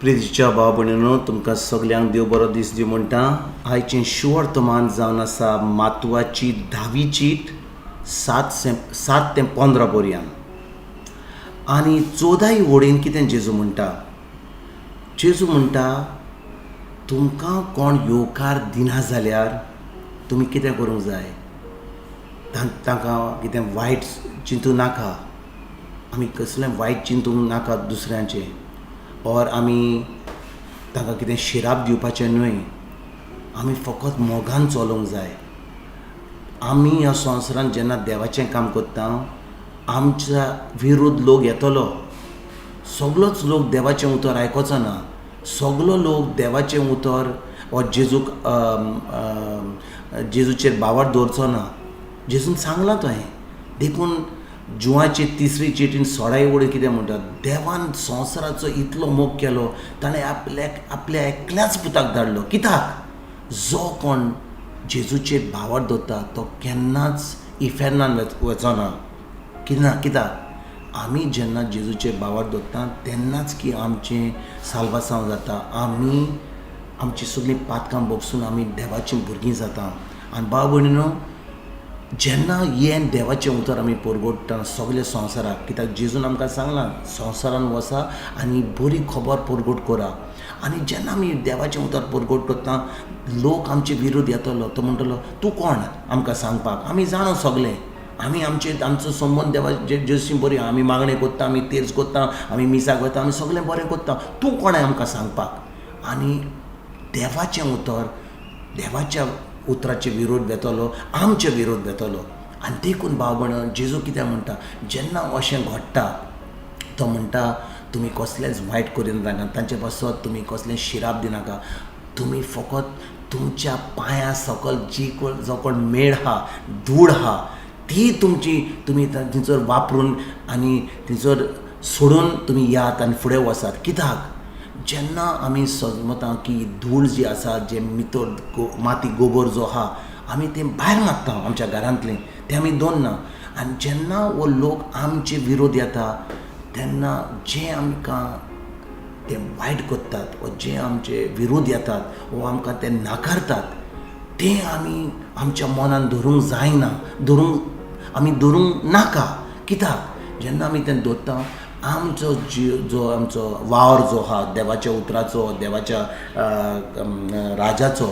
प्रितीच्या भाव भयणीनो, तुमकां सगल्यांक देव बरो दीस दिवं म्हणटा. आयचें शुवर्तमान जावन आसा मातवाची धावी चीट, 7 ते 15 पर्यंत आनी चवदाय वडीन कितें जेजू म्हणटा. जेजू म्हणटा, तुमकां कोण येवकार दिना जाल्यार तुमी कितें करूंक जाय? तांकां कितें वायट चिंतूं नाका. आमी कसलें वायट चिंतूंक नाका दुसऱ्यांचें ऑर आमी तांकां कितें शिराप दिवपाचें न्हय. आमी फकत मोगान चलोवंक जाय. आमी ह्या संवसारांत जेन्ना देवाचें काम करता, आमच्या विरुद्ध लोक येतलो. सगलोच लोक देवाचें उतर आयकोचो ना. सगलो लोक देवाचें उतर वा जेजूक जेजूचेर भावार्थ दवरचो ना. जेजून सांगलां तो हें. देखून जुवाची तिसरी चिटीन सोळाय वडीन कितें म्हणटा? देवान संवसाराचो इतलो मोग केलो, ताणें आपल्याक आपल्या एकल्याच पुताक धाडलो. कित्याक? जो कोण जेजूचेर भावार्थ दवरता तो केन्नाच इफेर्नान वचो ना. कित्याक? कित्याक आमी जेन्ना जेजूचेर भावार्थ दवरता तेन्नाच की आमचें साल्वासांव जाता. आमी आमची सगळीं पातकां भोगसून आमी देवाचीं भुरगीं जाता. आनी भाव भयणीनो, जेन्ना हें देवाचें उतर आमी परगटता सगल्या संवसाराक, कित्याक जेजून आमकां सांगलां, संवसारान वचा आनी बरी खबर परगट करा. आनी जेन्ना आमी देवाचें उतर परगट करता, लोक आमचे विरोध येतलो. तो म्हणटलो, तूं कोण आमकां सांगपाक? आमी जाणा सगलें. आमी आमचे आमचो संबंद देवा जेजूशी बरी. आमी मागणें करता, आमी तेर्स करता, आमी मिसाक वता, आमी सगलें बरें करता. तूं कोण आमकां सांगपाक? आनी देवाचें उतर, देवाच्या उतराचे विरोध येतलो, आमचे विरोध येतलो. आनी देखून भाव भयण, जेजू कितें म्हणटा? जेन्ना अशें घडटा, तो म्हणटा, तुमी कसलेंच वायट करिनाका तांचे पासत, तुमी कसलें शिराप दिनाका. तुमी फकत तुमच्या पांयां सकल जी कोण जो कोण मेळ आहा, धूळ आहा, ती तुमची तुमी थंयसर वापरून आनी थंयसर सोडून तुमी यात आनी फुडें वचात. कित्याक जेन्ना आमी समजता की धूळ जी आसा, जे मितर माती, गोबर जो आहा, आमी तें भायर मारता आमच्या घरांतलें, तें आमी दवरना. आनी जेन्ना हो लोक आमचे विरोध येता, तेन्ना जे आमकां ते वायट करतात वा जे आमचे विरोध येतात वा आमकां ते नाकारतात, तें आमी आमच्या मनान धरूंक जायना, धरूंक आमी धरूंक नाका. कित्याक जेन्ना आमी तें दवरता, आमचो जो आमचो वावर जो आहा देवाच्या उतराचो, देवाच्या राजाचो,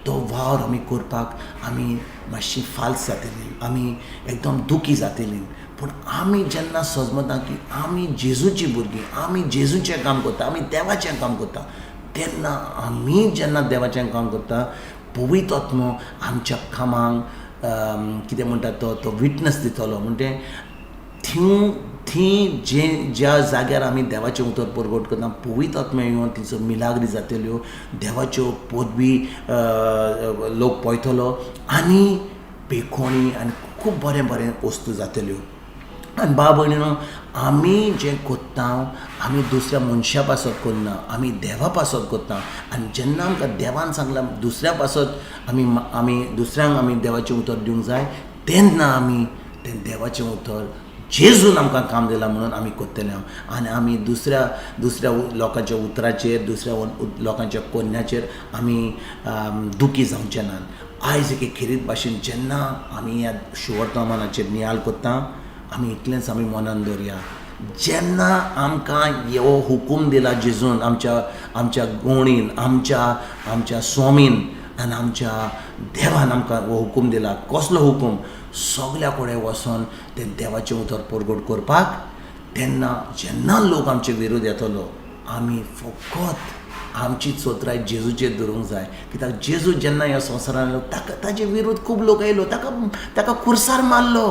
तो वावर आमी करपाक आमी मातशी फाल्स जातली, आमी एकदम दुखी जातली. पूण आमी जेन्ना सजमता की आमी जेजूची भुरगीं, आमी जेजूचें काम करता, आमी देवाचें काम करता, तेन्ना आमी जेन्ना देवाचें काम करता, पवित्र आत्मो आमच्या कामांक कितें म्हणटा तो तो विटनस दितलो. म्हणजे थंय थी जे ज्या जाग्यार आमी देवाचें उतर परगट करता, पवित्र आत्मा येवन थंयसर मिलाग्री जातल्यो, देवाच्यो पदवी लोक पळयतलो आनी पेखोणी आनी खूब बरें बरें वस्तू जातल्यो. आनी भाव भयणीनो, आमी जें करता, आमी दुसऱ्या मनशा पासत करना, आमी देवा पासत करता. आनी जेन्ना आमकां देवान सांगलां दुसऱ्या पासत आमी आमी दुसऱ्यांक आमी देवाचें उतर दिवंक जाय, तेन्ना आमी तें देवाचें उतर जेजून आमकां काम दिलां म्हणून आमी करतले. आनी आमी दुसऱ्या दुसऱ्या लोकांच्या उतराचेर, दुसऱ्या लोकांच्या कोन्याचेर आमी दुखी जावचे नात. आयज एके खेरीत भाशेन जेन्ना आमी ह्या शुवर्तमानाचेर नियाळ करता, आमी इतलेंच आमी मनान दवरया, जेन्ना आमकां हो हुकूम दिला जेजून, आमच्या आमच्या गोणीन, आमच्या आमच्या स्वामीन आनी आमच्या देवान आमकां हो हुकूम दिला. कसलो हुकूम? सगल्या कडेन वचोन तें देवाचें उतर परगट करपाक. तेन्ना जेन्ना लोक आमचे विरोध येतलो, आमी फकत आमची चतुराय जेजूचेर धरूंक जाय. कित्याक जेजू जेन्ना ह्या संवसारान आयलो, ताका ताजे विरोध खूब लोक आयलो, ताका ताका खुर्सार मारलो.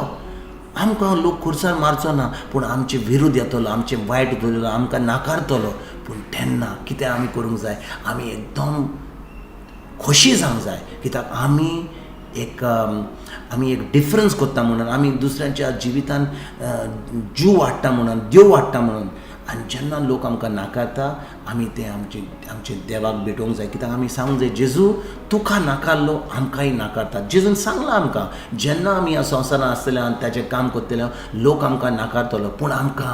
आमकां लोक खुर्सार मारचो ना, पूण आमचे विरोध येतलो, आमचें वायट उलयतलो, आमकां नाकारतलो. पूण तेन्ना कितें आमी करूंक जाय? आमी एकदम खोशी जावंक जाय, कित्याक आमी एक डिफरन्स करता म्हणून, आमी दुसऱ्यांच्या जिवितान जीव वाडटा म्हणून, देव वाडटा म्हणून. आनी जेन्ना लोक आमकां नाकारता आमी तें आमचे आमचे देवाक भेटोवंक जाय. कित्याक आमी सांगूंक जाय, जेजू तुका नाकारलो आमकांय नाकारता. जेजून सांगलां आमकां, जेन्ना आमी ह्या संवसारांत आसतले आनी ताचें काम करतले लोक आमकां नाकारतलो, पूण आमकां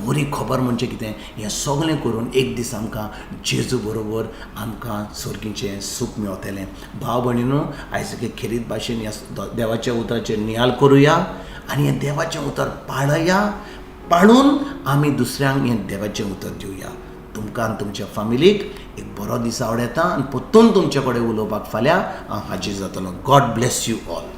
बरी खबर म्हणजे कितें, हें सगळें करून एक दीस आमकां जेजू बरोबर आमकां सर्गीचें सूख मेवतलें. भाव भयणीनो, आयज खेरीत भाशेन ह्या देवाच्या उतराचेर नियाळ करुया आनी हें देवाचें उतर पाळया, पाळून आमी दुसऱ्यांक हें देवाचें उतर दिवया. तुमकां आनी तुमच्या फामिलीक एक बरो दीस आवडटा आनी परतून तुमचे कडेन उलोवपाक फाल्यां हांव हाजीर जातलो. God bless you all.